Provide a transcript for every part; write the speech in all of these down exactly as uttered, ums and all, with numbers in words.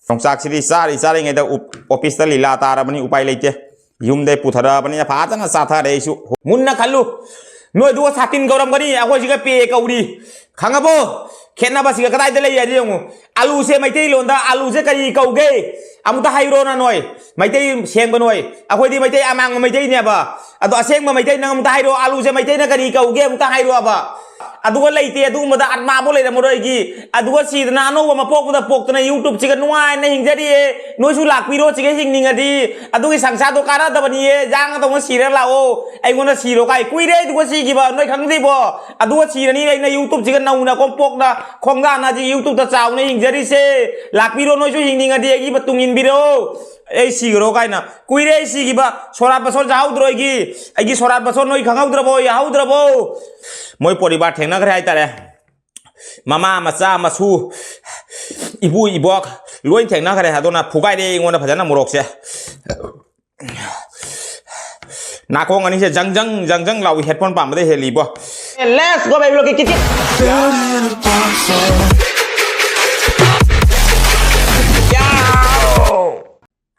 ꯌꯣꯡꯆꯥꯛꯁꯤꯗꯤ ꯆꯥꯔꯤ ꯆꯥꯔꯤꯉꯩꯗ ꯎꯞ-, ꯑꯣꯐꯤꯁꯇ ꯂꯤꯂꯥ ꯇꯥꯔꯕꯅꯤ, ꯎꯄꯥꯏ ꯂꯩꯇꯦ꯫ ꯌꯨꯝꯗꯩ ꯄꯨꯊꯔꯛꯑꯕꯅꯤꯅ ꯐꯖꯅ ꯆꯥꯊꯔꯦ ꯑꯩꯁꯨ꯫ ꯃꯨꯟꯅ ꯈꯜꯂꯨ꯫ ꯅꯣꯏ ꯑꯗꯨꯒ ꯁꯥꯇꯤꯟ ꯀꯧꯔꯝꯒꯅꯤ, ꯑꯩꯈꯣꯏꯁꯤꯒ ꯄꯦ ꯀꯧꯔꯤ꯫ ꯈꯪꯉꯕꯣ? ꯈꯦꯠꯅꯕꯁꯤꯒ ꯀꯗꯥꯏꯗ ꯂꯩ ꯍꯥꯏꯗꯤ ꯌꯦꯡꯉꯨ꯫ ꯑꯂꯨꯁꯦ ꯃꯩꯇꯩꯂꯣꯟꯗ ꯑꯂꯨꯁꯦ ꯀꯔꯤ ꯀꯧꯒꯦ? ꯑꯃꯨꯛꯇ ꯍꯥꯏꯔꯣꯅ ꯅꯣꯏ꯫ ꯃꯩꯇꯩ ꯁꯦꯡꯕ ꯅꯣꯏ꯫ ꯑꯩꯈꯣꯏꯗꯤ ꯃꯩꯇꯩ ꯑꯃꯥꯡꯕ ꯃꯩꯇꯩꯅꯦꯕ꯫ ꯑꯗꯣ ꯑꯁꯦꯡꯕ ꯃꯩꯇꯩ ꯅꯪ ꯑꯃꯨꯛꯇ ꯍꯥꯏꯔꯣ, ꯑꯂꯨꯁꯦ ꯃꯩꯇꯩꯅ ꯀꯔꯤ ꯀꯧꯒꯦ ꯑꯃꯨꯛꯇ ꯍꯥꯏꯔꯣꯕ꯫ ꯑꯗꯨꯒ ꯂꯩꯇꯦ, ꯑꯗꯨꯒꯨꯝꯕꯗ ꯑꯥꯠꯃꯥꯕꯨ ꯂꯩꯔꯝꯃꯔꯣꯏ ꯑꯩꯒꯤ꯫ ꯑꯗꯨꯒ ꯁꯤꯗꯅ ꯑꯅꯧꯕ ꯑꯃ ꯄꯣꯛꯄꯗ ꯄꯣꯛꯇꯅ YouTube-ꯁꯤꯒ ꯅꯨꯡꯉꯥꯏꯅ ꯍꯤꯡꯖꯔꯤꯌꯦ꯫ ꯅꯣꯏꯁꯨ ꯂꯥꯛꯄꯤꯔꯣ ꯁꯤꯒ ꯍꯤꯡꯅꯤꯡꯉꯗꯤ꯫ ꯑꯗꯨꯒꯤ ꯁꯪꯁꯥꯔꯗꯣ ꯀꯥꯟꯅꯗꯕꯅꯤꯌꯦ꯫ ꯌꯥꯡꯅ ꯇꯧꯅ ꯁꯤꯔ ꯂꯥꯛꯑꯣ꯫ ꯑꯩꯉꯣꯟꯗ ꯁꯤꯔꯣ ꯀꯥꯏ꯫ ꯀꯨꯏꯔꯦ ꯑꯗꯨꯒ ꯁꯤꯈꯤꯕ꯫ ꯅꯣꯏ ꯈꯪꯗ꯭ꯔꯤꯕꯣ? ꯑꯗꯨꯒ ꯁꯤꯔꯅꯤ ꯑꯩꯅ YouTube-ꯁꯤꯒ ꯅꯧꯅ ꯀꯣꯝꯄꯣꯛꯅ ꯈꯣꯡꯗꯥꯅ ꯍꯧꯖꯤꯛ YouTube-ꯇ ꯆꯥꯎꯅ ꯍꯤꯡꯖꯔꯤꯁꯦ꯫ ꯂꯥꯛꯄꯤꯔꯣ ꯅꯣꯏꯁꯨ ꯍꯤꯡꯅꯤꯡꯉꯗꯤ ꯑꯩꯒꯤ ꯃꯇꯨꯡ ꯏꯟꯕꯤꯔꯣ꯫ ꯑꯩ ꯁꯤꯈ꯭ꯔꯣ ꯀꯥꯏꯅ꯫ ꯀꯨꯏꯔꯦ ꯑꯩ ꯁꯤꯈꯤꯕ꯫ ꯁꯣꯔꯥꯠ ꯕꯁꯣꯔ ꯆꯥꯍꯧꯗ꯭ꯔꯣ ꯑꯩꯒꯤ? ꯑꯩꯒꯤ ꯁꯣꯔꯥꯠ ꯕꯁꯣꯔ ꯅꯣꯏ ꯈꯪꯍꯧꯗ꯭ꯔꯕꯣ? ꯌꯥꯍꯧꯗ꯭ꯔꯕꯣ? ꯃꯣꯏ ꯄꯣꯔꯤꯕꯥꯔ ꯊꯦꯡꯅꯈ꯭ꯔꯦ ꯍꯥꯏꯇꯥꯔꯦ꯫ ꯃꯃꯥ, ꯃꯆꯥ, ꯃꯁꯨ, ꯏꯄꯨ, ꯏꯕꯣꯛ ꯂꯣꯏ ꯊꯦꯡꯅꯈ꯭ꯔꯦ꯫ ꯑꯗꯨꯅ ꯐꯨꯒꯥꯏꯔꯦ ꯑꯩꯉꯣꯟꯗ ꯐꯖꯅ ꯃꯣꯔꯣꯛꯁꯦ꯫ ꯅꯥꯀꯣꯡ ꯑꯅꯤꯁꯦ ꯖꯪ ꯖꯪ ꯖꯪ ꯖꯪ ꯂꯥꯎꯏ, headphone ꯄꯥꯝꯕꯗ ꯍꯦꯜꯂꯤꯕꯣ꯫ Let's go, baby, look at it.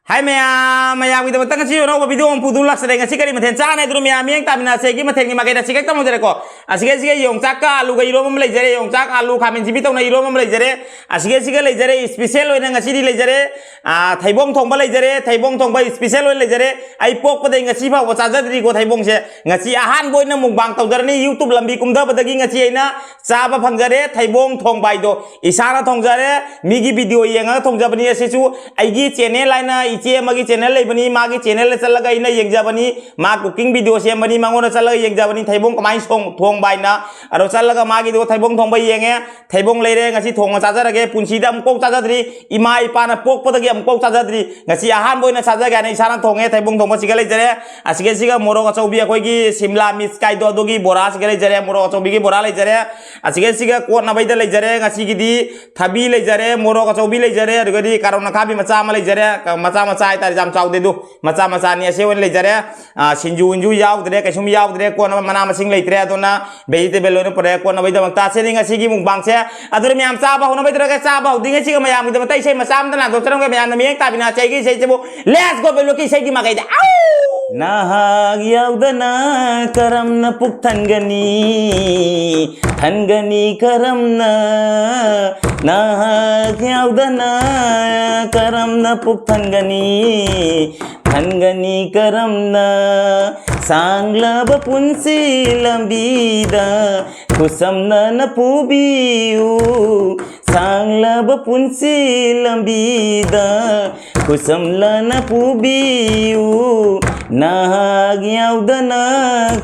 ꯍꯥꯏ ꯃꯌꯥꯝ, ꯃꯌꯥꯝꯒꯤꯗꯃꯛꯇ ꯉꯁꯤ ꯑꯅꯧꯕ video ꯑꯃ ꯄꯨꯗꯨꯅ ꯂꯥꯛꯆꯔꯦ꯫ ꯉꯁꯤ ꯀꯔꯤ ꯃꯊꯦꯜ ꯆꯥꯅꯤ ꯍꯥꯏꯗꯨꯅ ꯃꯌꯥꯝ ꯃꯤꯠꯌꯦꯡ ꯇꯥꯃꯤꯟꯅꯁꯦ꯫ ꯑꯩꯒꯤ ꯃꯊꯦꯜꯒꯤ ꯃꯥꯏꯀꯩꯗ ꯑꯁꯤꯈꯛ ꯇꯝꯃꯨꯖꯔꯦꯀꯣ꯫ ꯑꯁꯤꯒ, ꯑꯁꯤꯒ ꯌꯣꯡꯆꯥꯛꯀ ꯑꯂꯨꯒ ꯏꯔꯣꯝꯕ ꯑꯃ ꯂꯩꯖꯔꯦ꯫ ꯌꯣꯡꯆꯥꯛ, ꯑꯂꯨ, ꯈꯥꯃꯦꯟ ꯑꯁꯤꯟꯕꯤ ꯇꯧꯅ ꯏꯔꯣꯝꯕ ꯑꯃ ꯂꯩꯖꯔꯦ꯫ ꯑꯁꯤꯒ, ꯑꯁꯤꯒ ꯂꯩꯖꯔꯦ, special ꯑꯣꯏꯅ ꯉꯁꯤꯗꯤ ꯂꯩꯖꯔꯦ꯫ ꯑꯥ, ꯊꯩꯕꯣꯡ ꯊꯣꯡꯕ ꯂꯩꯖꯔꯦ꯫ ꯊꯩꯕꯣꯡ ꯊꯣꯡꯕ special ꯑꯣꯏꯅ ꯂꯩꯖꯔꯦ꯫ ꯑꯩ ꯄꯣꯛꯄꯗꯩ ꯉꯁꯤ ꯐꯥꯎꯕ ꯆꯥꯖꯗ꯭ꯔꯤꯀꯣ ꯊꯩꯕꯣꯡꯁꯦ꯫ ꯉꯁꯤ ꯑꯍꯥꯟꯕ ꯑꯣꯏꯅ mukbang ꯇꯧꯖꯔꯅꯤ꯫ YouTube ꯂꯝꯕꯤ ꯀꯨꯝꯊꯕꯗꯒꯤ ꯉꯁꯤ ꯑꯩꯅ ꯆꯥꯕ ꯐꯪꯖꯔꯦ꯫ ꯊꯩꯕꯣꯡ ꯊꯣꯡꯕ ꯍꯥꯏꯗꯣ ꯏꯁꯥꯅ ꯊꯣꯡꯖꯔꯦ꯫ ꯃꯤꯒꯤ video ꯌꯦꯡꯉꯒ ꯊꯣꯡꯖꯕꯅꯤ꯫ ꯑꯁꯤꯁꯨ ꯑꯩꯒꯤ channel ꯍꯥꯏꯅ ꯏꯆꯦ ꯑꯃꯒꯤ channel ꯂꯩꯕꯅꯤ, ꯃꯥꯒꯤ channelꯗ ꯆꯠꯂꯒ ꯑꯩꯅ ꯌꯦꯡꯖꯕꯅꯤ꯫ ꯃꯥ cooking video ꯁꯦꯝꯕꯅꯤ, ꯃꯉꯣꯟꯗ ꯆꯠꯂꯒ ꯌꯦꯡꯖꯕꯅꯤ ꯊꯩꯕꯣꯡ ꯀꯃꯥꯏꯅ ꯊꯣꯡ-, ꯊꯣꯡꯕ ꯍꯥꯏꯅ꯫ ꯑꯗꯣ ꯆꯠꯂꯒ ꯃꯥꯒꯤꯗꯣ ꯊꯩꯕꯣꯡ ꯊꯣꯡꯕ ꯌꯦꯡꯉꯦ꯫ ꯊꯩꯕꯣꯡ ꯂꯩꯔꯦ, ꯉꯁꯤ ꯊꯣꯡꯉ ꯆꯥꯖꯔꯒꯦ꯫ ꯄꯨꯟꯁꯤꯗ ꯑꯃꯨꯛꯐꯥꯎ ꯆꯥꯖꯗ꯭ꯔꯤ꯫ ꯏꯃꯥ ꯏꯄꯥꯅ ꯄꯣꯛꯄꯗꯒꯤ ꯑꯃꯨꯛꯐꯥꯎ ꯆꯥꯖꯗ꯭ꯔꯤ꯫ ꯉꯁꯤ ꯑꯍꯥꯟꯕ ꯑꯣꯏꯅ ꯆꯥꯖꯒꯦ ꯍꯥꯏꯅ ꯏꯁꯥꯅ ꯊꯣꯡꯉꯦ꯫ ꯊꯩꯕꯣꯡ ꯊꯣꯡꯕ ꯁꯤꯒ ꯂꯩꯖꯔꯦ꯫ ꯑꯁꯤꯒ, ꯁꯤꯒ ꯃꯣꯔꯣꯛ ꯑꯆꯧꯕꯤ, ꯑꯩꯈꯣꯏꯒꯤ ꯁꯤꯝꯂꯥ ꯃꯤꯔꯆ ꯀꯥꯏꯗꯣ, ꯑꯗꯨꯒꯤ ꯕꯣꯔꯥ ꯁꯤꯒ ꯂꯩꯖꯔꯦ꯫ ꯃꯣꯔꯣꯛ ꯑꯆꯧꯕꯤꯒꯤ ꯕꯣꯔꯥ ꯂꯩꯖꯔꯦ꯫ ꯑꯁꯤꯒ, ꯁꯤꯒ ꯀꯣꯠꯅꯕꯩꯗ ꯂꯩꯖꯔꯦ꯫ ꯉꯁꯤꯒꯤꯗꯤ ꯊꯕꯤ ꯂꯩꯖꯔꯦ, ꯃꯣꯔꯣꯛ ꯑꯆꯧꯕꯤ ꯂꯩꯖꯔꯦ, ꯑꯗꯨꯒꯗꯤ ꯀꯥꯔꯣꯠ ꯑꯈꯥꯕꯤ ꯃꯆꯥ ꯑꯃ ꯂꯩꯖꯔꯦ꯫ ꯃꯆꯥ ꯃꯆꯥ ꯍꯥꯏꯇꯥꯔꯦ, ꯌꯥꯝ ꯆꯥꯎꯗꯦ ꯑꯗꯨ, ꯃꯆꯥ ꯃꯆꯥꯅꯤ꯫ ꯑꯁꯤ ꯑꯣꯏꯅ ꯂꯩꯖꯔꯦ꯫ ꯑ, ꯁꯤꯡꯖꯨ ꯋꯤꯟꯖꯨ ꯌꯥꯎꯗ꯭ꯔꯦ, ꯀꯩꯁꯨꯝ ꯌꯥꯎꯗ꯭ꯔꯦ, ꯀꯣꯟꯅꯕ ꯃꯅꯥ ꯃꯁꯤꯡ ꯂꯩꯇ꯭ꯔꯦ꯫ ꯑꯗꯨꯅ vegetable ꯑꯣꯏꯅ ꯄꯨꯔꯛꯑꯦ ꯀꯣꯟꯅꯕꯒꯤꯗꯃꯛꯇ꯫ ꯑꯁꯤꯅꯤ ꯉꯁꯤꯒꯤ mukbangꯁꯦ꯫ ꯑꯗꯨꯅ ꯃꯌꯥꯝ ꯆꯥꯕ ꯍꯧꯅꯕ ꯇꯧꯔꯒ, ꯆꯥꯕ ꯍꯧꯗ꯭ꯔꯤꯉꯩꯁꯤꯒ ꯃꯌꯥꯝꯒꯤꯗꯃꯛꯇ ꯏꯁꯩ ꯃꯆꯥ ꯑꯃꯇ ꯅꯥꯟꯊꯣꯛꯆꯔꯝꯒꯦ꯫ ꯃꯌꯥꯝꯅ ꯃꯤꯠꯌꯦꯡ ꯇꯥꯕꯤꯅ ꯑꯩꯒꯤ ꯏꯁꯩꯁꯤꯕꯨ Let's Go ꯕꯦꯕ꯭ꯂꯣꯛꯀꯤ ꯏꯁꯩꯒꯤ ꯃꯥꯏꯀꯩꯗ꯫ ꯅꯍꯥꯛ ꯌꯥꯎꯗꯅ ꯀꯔꯝꯅ ꯄꯨꯛ ꯊꯟꯒꯅꯤ? ꯊꯟꯒꯅꯤ ꯀꯔꯝꯅ? ꯅꯍꯥꯛ ꯌꯥꯎꯗꯅ ꯀꯔꯝꯅ ꯄꯨꯛ ꯊꯟꯒꯅꯤ? ꯊꯟꯒꯅꯤ ꯀꯔꯝꯅ? ꯁꯥꯡꯂꯕ ꯄꯨꯟꯁꯤ ꯂꯝꯕꯤꯗ ꯈꯨꯠꯁꯝꯅꯅ ꯄꯨꯕꯤꯌꯨ꯫ ꯁꯥꯡꯂꯕ ꯄꯨꯟꯁꯤ ꯂꯝꯕꯤꯗ ꯈꯨꯠꯁꯝꯂꯅ ꯄꯨꯕꯤꯌꯨ꯫ ꯅꯍꯥꯛ ꯌꯥꯎꯗꯅ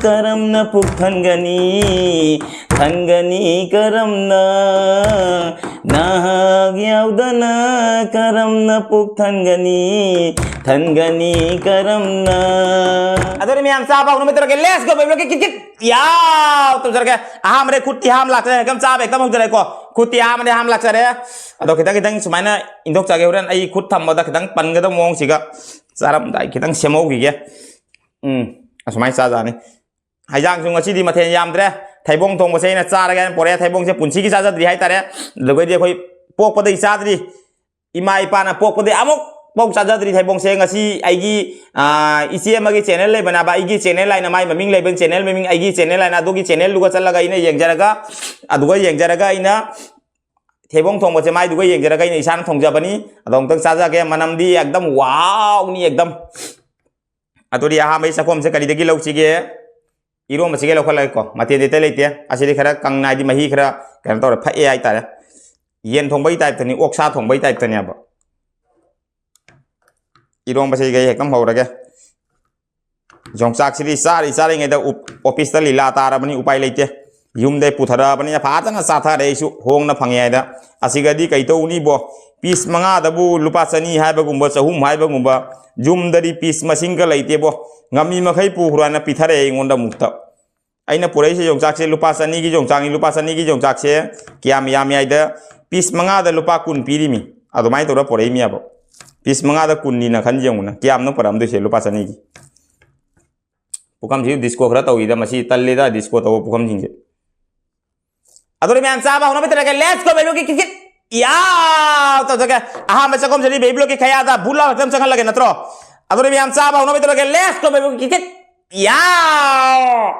ꯀꯔꯝꯅ ꯄꯨꯛ ꯊꯟꯒꯅꯤ? ꯊꯟꯒꯅꯤ ꯀꯔꯝꯅ? ꯅꯍꯥꯛ ꯌꯥꯎꯗꯅ ꯀꯔꯝꯅ ꯄꯨꯛ ꯊꯟꯒꯅꯤ? ꯊꯟꯒꯅꯤ ꯀꯔꯝꯅ? ꯑꯗꯨꯅ ꯃꯌꯥꯝ ꯆꯥꯕ ꯍꯧꯅꯕ ꯇꯧꯔꯒꯦ꯫ Let's Go ꯕꯦꯕ꯭ꯂꯣꯛꯀꯤ ꯀꯤꯠ ꯀꯤꯠ ꯌꯥꯎ ꯇꯧꯖꯔꯒꯦ꯫ ꯑꯍꯥꯟꯕꯗ ꯈꯨꯠꯇꯤ ꯍꯥꯝ ꯂꯥꯛꯆꯔꯦ, ꯍꯦꯛꯇ ꯆꯥꯕ ꯍꯦꯛꯇ ꯍꯧꯖꯔꯦꯀꯣ꯫ ꯈꯨꯠꯇꯤ ꯑꯍꯥꯟꯕꯗ ꯍꯥꯝ ꯂꯥꯛꯆꯔꯦ꯫ ꯑꯗꯣ ꯈꯤꯇꯪ ꯈꯤꯇꯪ ꯁꯨꯃꯥꯏꯅ ꯏꯟꯊꯣꯛꯆꯒꯦ꯫ ꯍꯣꯔꯦꯟ ꯑꯩ ꯈꯨꯠ ꯊꯝꯕꯗ ꯈꯤꯇꯪ ꯄꯟꯒꯗꯕ ꯃꯑꯣꯡꯁꯤꯒ ꯆꯥꯔꯝꯗꯥꯏ ꯈꯤꯇꯪ ꯁꯦꯝꯍꯧꯈꯤꯒꯦ꯫ ꯎꯝ, ꯑꯁꯨꯃꯥꯏꯅ ꯆꯥꯖꯥꯅꯤ꯫ ꯍꯩꯖꯥꯡꯁꯨ ꯉꯁꯤꯗꯤ ꯃꯊꯦꯜ ꯌꯥꯝꯗ꯭ꯔꯦ꯫ ꯊꯩꯕꯣꯡ ꯊꯣꯡꯕꯁꯦ ꯑꯩꯅ ꯆꯥꯔꯒꯦ ꯍꯥꯏꯅ ꯄꯣꯔꯛꯑꯦ꯫ ꯊꯩꯕꯣꯡꯁꯦ ꯄꯨꯟꯁꯤꯒꯤ ꯆꯥꯖꯗ꯭ꯔꯤ ꯍꯥꯏꯇꯥꯔꯦ꯫ ꯑꯗꯨꯒꯩꯗꯤ ꯑꯩꯈꯣꯏ ꯄꯣꯛꯄꯗꯒꯤ ꯆꯥꯗ꯭ꯔꯤ꯫ ꯏꯃꯥ ꯏꯄꯥꯅ ꯄꯣꯛꯄꯗꯒꯤ ꯑꯃꯨꯛ ꯐꯥꯎ ꯆꯥꯖꯗ꯭ꯔꯤ ꯊꯩꯕꯣꯡꯁꯦ꯫ ꯉꯁꯤ ꯑꯩꯒꯤ, ꯑꯥ, ꯏꯆꯦ ꯑꯃꯒꯤ channel ꯂꯩꯕꯅꯦꯕ, ꯑꯩꯒꯤ channel ꯍꯥꯏꯅ ꯃꯥꯏ ꯃꯃꯤꯡ ꯂꯩꯕ channel ꯃꯃꯤꯡ, ꯑꯩꯒꯤ channel ꯍꯥꯏꯅ, ꯑꯗꯨꯒꯤ channelꯗꯨꯒ ꯆꯠꯂꯒ ꯑꯩꯅ ꯌꯦꯡꯖꯔꯒ, ꯑꯗꯨꯒ ꯌꯦꯡꯖꯔꯒ ꯑꯩꯅ ꯊꯩꯕꯣꯡ ꯊꯣꯡꯕꯁꯦ ꯃꯥꯏꯗꯨꯒ ꯌꯦꯡꯖꯔꯒ ꯑꯩꯅ ꯏꯁꯥꯅ ꯊꯣꯡꯖꯕꯅꯤ꯫ ꯑꯗꯣ ꯑꯃꯨꯛꯇꯪ ꯆꯥꯖꯒꯦ꯫ ꯃꯅꯝꯗꯤ ꯑꯦꯛꯗꯝ ꯋꯥꯎꯅꯤ ꯑꯦꯛꯗꯝ꯫ ꯑꯗꯨꯗꯤ ꯑꯍꯥꯟꯕꯒꯤ ꯆꯥꯛꯈꯣꯝꯁꯦ ꯀꯔꯤꯗꯒꯤ ꯂꯧꯁꯤꯒꯦ? ꯏꯔꯣꯝꯕꯁꯤꯒ ꯂꯧꯈꯠꯂꯒꯦꯀꯣ꯫ ꯃꯊꯦꯜꯗꯤ ꯑꯇꯩ ꯂꯩꯇꯦ꯫ ꯑꯁꯤꯗꯤ ꯈꯔ ꯀꯪꯅ, ꯍꯥꯏꯗꯤ ꯃꯍꯤ ꯈꯔ ꯀꯩꯅꯣ ꯇꯧꯔꯦ, ꯐꯛꯑꯦ ꯍꯥꯏꯇꯥꯔꯦ꯫ ꯌꯦꯟ ꯊꯣꯡꯕꯒꯤ typeꯇꯅꯤ, ꯑꯣꯛꯁꯥ ꯊꯣꯡꯕꯒꯤ typeꯇꯅꯦꯕ꯫ ꯏꯔꯣꯝꯕꯁꯤꯒ ꯑꯩ ꯍꯦꯛꯇ ꯍꯧꯔꯒꯦ꯫ ꯌꯣꯡꯆꯥꯛꯁꯤꯗꯤ ꯆꯥꯔꯤ ꯆꯥꯔꯤꯉꯩꯗ ꯎꯞ-, officeꯇ ꯂꯤꯂꯥ ꯇꯥꯔꯕꯅꯤ, ꯎꯄꯥꯏ ꯂꯩꯇꯦ꯫ ꯌꯨꯝꯗꯩ ꯄꯨꯊꯔꯛꯑꯕꯅꯤꯅ ꯐꯖꯅ ꯆꯥꯊꯔꯦ ꯑꯩꯁꯨ, ꯍꯣꯡꯅ ꯐꯪꯉꯦ ꯍꯥꯏꯗ꯫ ꯑꯁꯤꯒꯗꯤ ꯀꯩꯇꯧꯅꯤꯕꯣ? Piece ꯃꯉꯥꯗꯕꯨ ꯂꯨꯄꯥ ꯆꯅꯤ ꯍꯥꯏꯕꯒꯨꯝꯕ, ꯆꯍꯨꯝ ꯍꯥꯏꯕꯒꯨꯝꯕ꯫ ꯌꯨꯝꯗꯗꯤ piece ꯃꯁꯤꯡꯒ ꯂꯩꯇꯦꯕꯣ꯫ ꯉꯝꯃꯤ ꯃꯈꯩ ꯄꯨꯈ꯭ꯔꯣ ꯍꯥꯏꯅ ꯄꯤꯊꯔꯛꯑꯦ ꯑꯩꯉꯣꯟꯗ ꯑꯃꯨꯛꯇ꯫ ꯑꯩꯅ ꯄꯨꯔꯛꯏꯁꯦ ꯌꯣꯡꯆꯥꯛꯁꯦ ꯂꯨꯄꯥ ꯆꯅꯤꯒꯤ ꯌꯣꯡꯆꯥꯛꯅꯤ꯫ ꯂꯨꯄꯥ ꯆꯅꯤꯒꯤ ꯌꯣꯡꯆꯥꯛꯁꯦ ꯀꯌꯥꯝ ꯌꯥꯝꯃꯤ ꯍꯥꯏꯗ, piece ꯃꯉꯥꯗ ꯂꯨꯄꯥ ꯀꯨꯟ ꯄꯤꯔꯤꯃꯤ꯫ ꯑꯗꯨꯃꯥꯏꯅ ꯇꯧꯔ ꯄꯨꯔꯛꯏꯃꯤꯕ꯫ ꯄꯤꯁ ꯃꯉꯥꯗ ꯀꯨꯟꯅꯤꯅ ꯈꯟ ꯌꯦꯡꯉꯨꯅ, ꯀꯌꯥꯝꯅꯣ ꯄꯔꯛꯑꯝꯗꯣꯏꯁꯦ ꯂꯨꯄꯥ ꯆꯅꯤꯒꯤ? ꯄꯨꯈꯝꯁꯤꯁꯨ ꯗꯤꯁꯀꯣ ꯈꯔ ꯇꯧꯏꯗ, ꯃꯁꯤ ꯇꯜꯂꯦꯗ ꯗꯤꯁꯀꯣ ꯇꯧꯕ ꯄꯨꯈꯝꯁꯤꯡꯁꯦ꯫ ꯑꯗꯨꯅ ꯃꯌꯥꯝ ꯆꯥꯕ ꯍꯧꯅꯕ ꯇꯧꯔꯒꯦ, let's go baby kit kit. ꯌꯥꯎ! ꯇꯧꯖꯒꯦ꯫ ꯑꯍꯥꯟꯕ ꯆꯥꯛꯈꯨꯝꯁꯤꯗꯤ baby ꯀꯤ ꯈꯌꯥꯗ ꯕꯨꯠ ꯂꯥꯎ ꯍꯦꯛꯇ ꯆꯪꯍꯜꯂꯒꯦ ꯅꯠꯇ꯭ꯔꯣ? ꯑꯗꯨꯅ ꯃꯌꯥꯝ ꯆꯥꯕ ꯍꯧꯅꯕ ꯇꯧꯔꯒꯦ, let's go baby kit kit. ꯌꯥꯎ!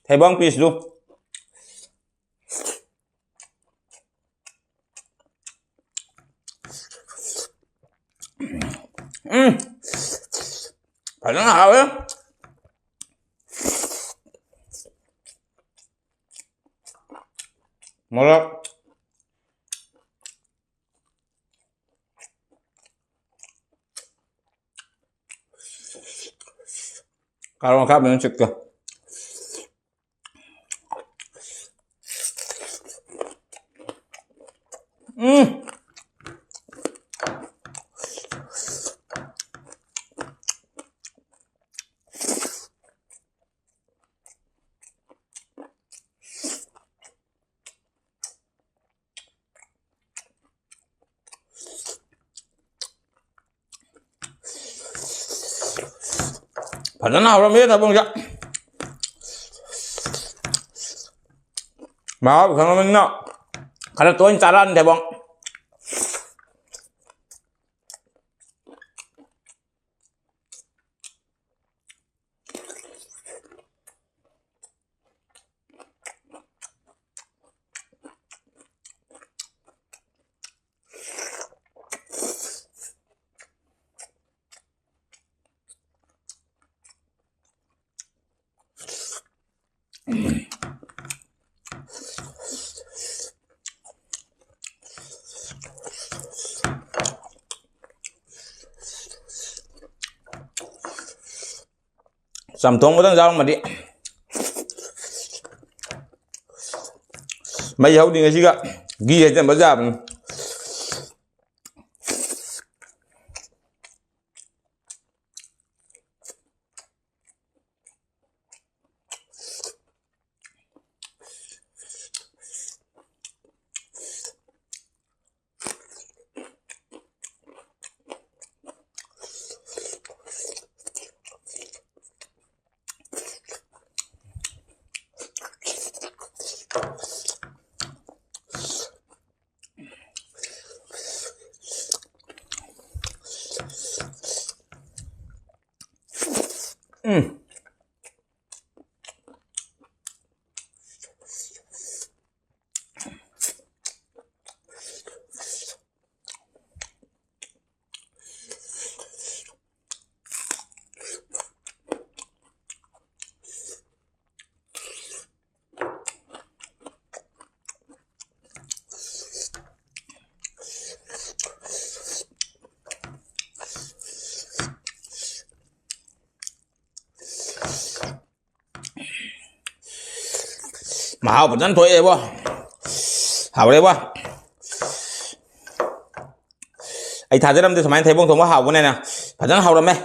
ꯊꯩꯕꯣꯡ ꯄꯤꯁꯇꯨ꯫ ꯎꯝ꯫ ꯐꯖꯅ ꯍꯥꯎꯋꯦ꯫ ꯃꯣꯔꯣꯛ꯫ ꯀꯥꯔꯣꯡ ꯑꯈꯥꯕꯤꯅ ꯆꯤꯛꯇꯣ꯫ ꯎꯝ꯫ ꯐꯖꯅ ꯍꯧꯔꯝꯃꯦ ꯊꯩꯕꯣꯡꯁꯦ꯫ ꯃꯍꯥꯎ ꯈꯪꯉꯕꯅꯤꯅ ꯈꯔ ꯇꯣꯏꯅ ꯆꯥꯔꯛꯑꯅꯤ ꯊꯩꯕꯣꯡ꯫ ꯆꯝꯊꯣꯡ ꯈꯛꯇꯪ ꯆꯥꯔꯝꯃꯗꯤ ꯃꯩ ꯍꯧꯗ꯭ꯔꯤꯉꯩꯁꯤꯒ ꯘꯤ ꯍꯩꯖꯤꯟꯕ ꯌꯥꯕꯅꯤ꯫ ꯎꯝ꯫ ꯃꯍꯥꯎ ꯐꯖꯅ ꯊꯣꯛꯑꯦꯕꯣ꯫ ꯍꯥꯎꯔꯦꯕꯣ꯫ ꯑꯩ ꯊꯥꯖꯔꯝꯗꯦ ꯁꯨꯃꯥꯏꯅ ꯊꯩꯕꯣꯡ ꯊꯣꯡꯕ ꯍꯥꯎꯕꯅꯦꯅ꯫ ꯐꯖꯅ ꯍꯥꯎꯔꯝꯃꯦ꯫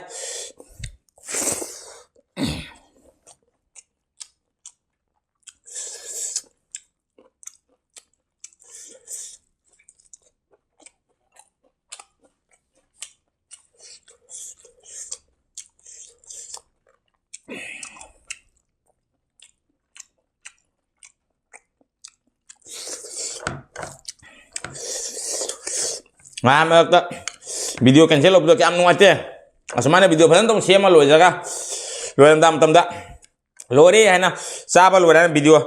ꯉꯍꯥꯟ ꯃꯔꯛꯇ video cancel ꯑꯣꯏꯕꯗꯣ ꯀꯌꯥꯝ ꯅꯨꯡꯉꯥꯏꯇꯦ꯫ ꯑꯁꯨꯃꯥꯏꯅ video ꯐꯖꯅ ꯇꯧ ꯁꯦꯝꯃ ꯂꯣꯏꯔꯒ, ꯂꯣꯏꯔꯝꯗꯥꯏ ꯃꯇꯝꯗ ꯂꯣꯏꯔꯦ ꯍꯥꯏꯅ, ꯆꯥꯕ ꯂꯣꯏꯔꯦ ꯍꯥꯏꯅ video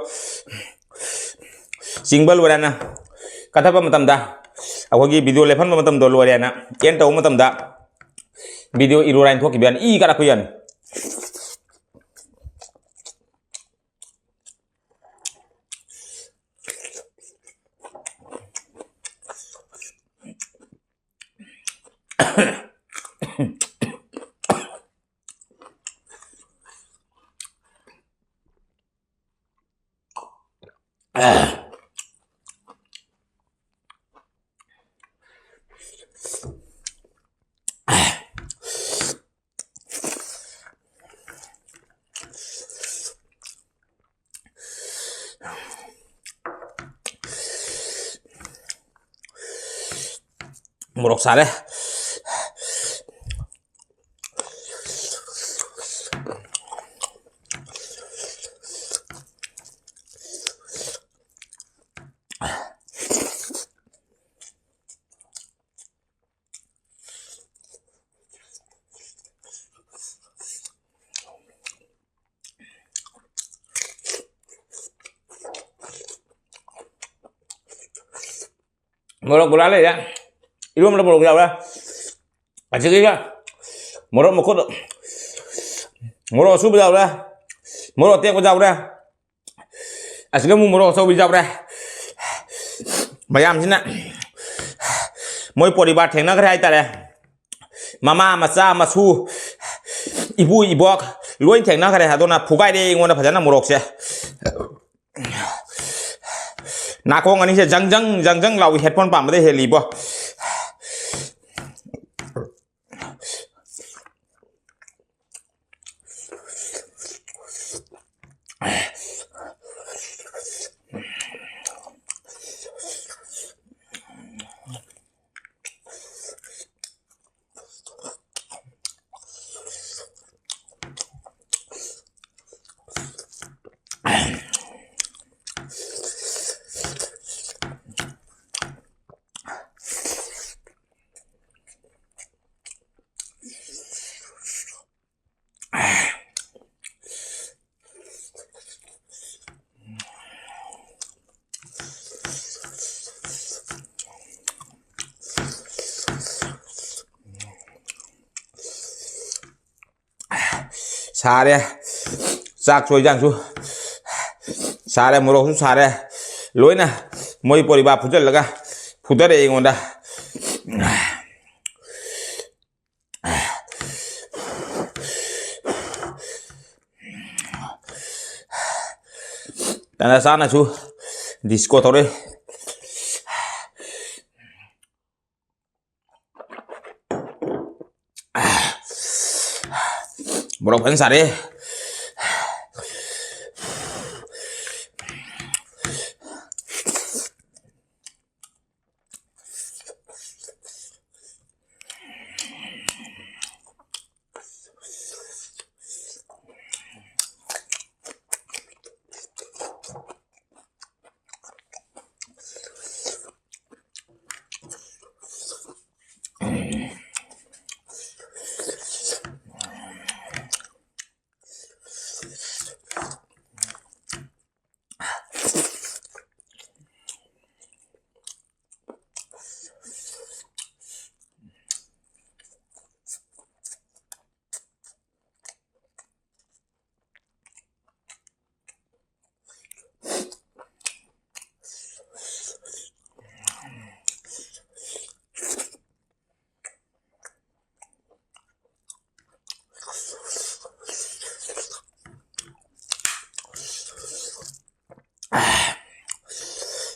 ꯆꯤꯡꯕ ꯂꯣꯏꯔꯦ ꯍꯥꯏꯅ ꯀꯠꯊꯠꯄ ꯃꯇꯝꯗ, ꯑꯩꯈꯣꯏꯒꯤ video ꯂꯦꯞꯍꯟꯕ ꯃꯇꯝꯗꯣ ꯂꯣꯏꯔꯦ ꯍꯥꯏꯅ end ꯇꯧꯕ ꯃꯇꯝꯗ video error ꯍꯥꯏꯅ ꯊꯣꯛꯈꯤꯕ ꯌꯥꯅꯤ꯫ ꯏ ꯀꯥꯔꯛꯄ ꯌꯥꯅꯤ꯫ ꯃꯣꯔꯣꯛ ꯁꯥꯔꯦ꯫ ꯃꯣꯔꯣꯛ ꯒꯨꯂꯥ ꯂꯩꯔꯦ꯫ ꯏꯔꯣꯝꯕꯗ ꯃꯣꯔꯣꯛ ꯌꯥꯎꯔꯦ꯫ ꯑꯁꯤꯒꯤꯒ ꯃꯣꯔꯣꯛ ꯃꯈꯨꯠ, ꯃꯣꯔꯣꯛ ꯑꯁꯨꯕ ꯌꯥꯎꯔꯦ, ꯃꯣꯔꯣꯛ ꯑꯇꯦꯛꯄ ꯌꯥꯎꯔꯦ, ꯑꯁꯤꯒ ꯑꯃꯨꯛ ꯃꯣꯔꯣꯛ ꯑꯆꯧꯕ ꯌꯥꯎꯔꯦ꯫ ꯃꯌꯥꯝꯁꯤꯅ ꯃꯣꯏ ꯄꯣꯔꯤꯕꯥꯔ ꯊꯦꯡꯅꯈ꯭ꯔꯦ ꯍꯥꯏꯇꯥꯔꯦ꯫ ꯃꯃꯥ, ꯃꯆꯥ, ꯃꯁꯨ, ꯏꯄꯨ, ꯏꯕꯣꯛ ꯂꯣꯏ ꯊꯦꯡꯅꯈ꯭ꯔꯦ꯫ ꯑꯗꯨꯅ ꯐꯨꯒꯥꯏꯔꯦ ꯑꯩꯉꯣꯟꯗ ꯐꯖꯅ ꯃꯣꯔꯣꯛꯁꯦ꯫ ꯅꯥꯀꯣꯡ ꯑꯅꯤꯁꯦ ꯖꯪ ꯖꯪ ꯖꯪ ꯖꯪ ꯂꯥꯎꯏ, ꯍꯦꯠꯐꯣꯟ ꯄꯥꯝꯕꯗ ꯍꯦꯜꯂꯤꯕꯣ꯫ ꯁꯥꯔꯦ꯫ ꯆꯥꯛꯁꯨ ꯏꯟꯖꯥꯡꯁꯨ ꯁꯥꯔꯦ, ꯃꯣꯔꯣꯛꯁꯨ ꯁꯥꯔꯦ꯫ ꯂꯣꯏꯅ ꯃꯣꯏ ꯄꯣꯔꯤꯕꯥ ꯐꯨꯖꯜꯂꯒ ꯐꯨꯗꯔꯛꯑꯦ ꯑꯩꯉꯣꯟꯗ꯫ ꯇꯟꯖꯥ ꯆꯥꯅꯁꯨ ꯗꯤꯁꯀꯣ ꯇꯧꯔꯦ꯫ ꯃꯣꯔꯣꯛ ꯐꯖꯅ ꯁꯥꯔꯦ꯫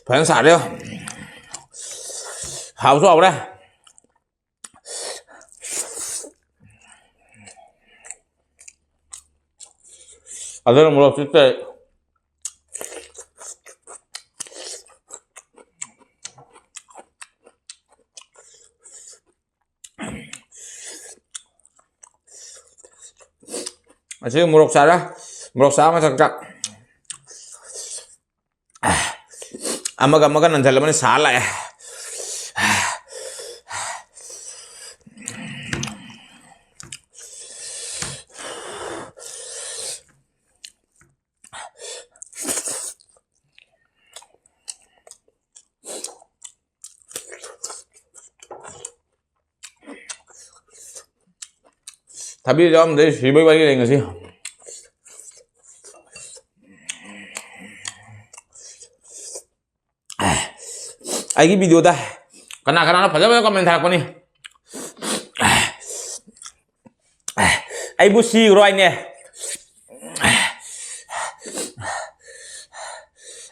ꯐꯖꯅ ꯁꯥꯔꯦ꯫ ꯍꯥꯎꯁꯨ ꯍꯥꯎꯔꯦ꯫ ꯑꯗꯨꯅ ꯃꯣꯔꯣꯛꯁꯤ ꯀꯩ ꯑꯁꯤ ꯃꯣꯔꯣꯛ ꯆꯥꯔꯦ꯫ ꯃꯣꯔꯣꯛ ꯆꯥꯕ ꯃꯊꯛꯇ ꯑꯃꯒ ꯑꯃꯒ ꯅꯟꯁꯜꯂꯕꯅꯤ, ꯁꯥ ꯂꯥꯛꯑꯦ꯫ ꯊꯕꯤ ꯌꯥꯎꯔꯝꯗ꯭ꯔꯦ, ꯁꯤꯕꯩ ꯋꯥꯔꯤ ꯂꯩ ꯉꯁꯤ꯫ ꯑꯩꯒꯤ ꯚꯤꯗꯤꯑꯣꯗ ꯀꯅꯥ ꯀꯅꯥꯅꯣ ꯐꯖ ꯐꯖ ꯀꯃꯦꯟ ꯊꯥꯔꯛꯄꯅꯤ꯫ ꯑꯩꯕꯨ ꯁꯤꯈ꯭ꯔꯣ ꯍꯥꯏꯅꯦ꯫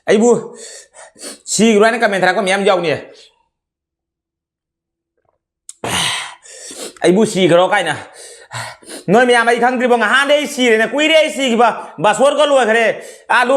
ꯑꯩꯕꯨ ꯁꯤꯈ꯭ꯔꯣ ꯍꯥꯏꯅ ꯀꯃꯦꯟ ꯊꯥꯔꯛꯄ ꯃꯌꯥꯝ ꯌꯥꯎꯅꯤ꯫ ꯑꯩꯕꯨ ꯁꯤꯈ꯭ꯔꯣ ꯀꯥꯏꯅ꯫ ꯅꯣꯏ ꯃꯌꯥꯝ ꯑꯩ ꯈꯪꯗ꯭ꯔꯤꯕꯣ? ꯉꯍꯥꯟꯗꯩ ꯑꯩ ꯁꯤꯔꯦꯅ, ꯀꯨꯏꯔꯦ ꯑꯩ ꯁꯤꯈꯤꯕ꯫ ꯕꯥꯁꯣꯔꯒ ꯂꯣꯏꯈ꯭ꯔꯦ꯫ ꯑꯥꯂꯨ,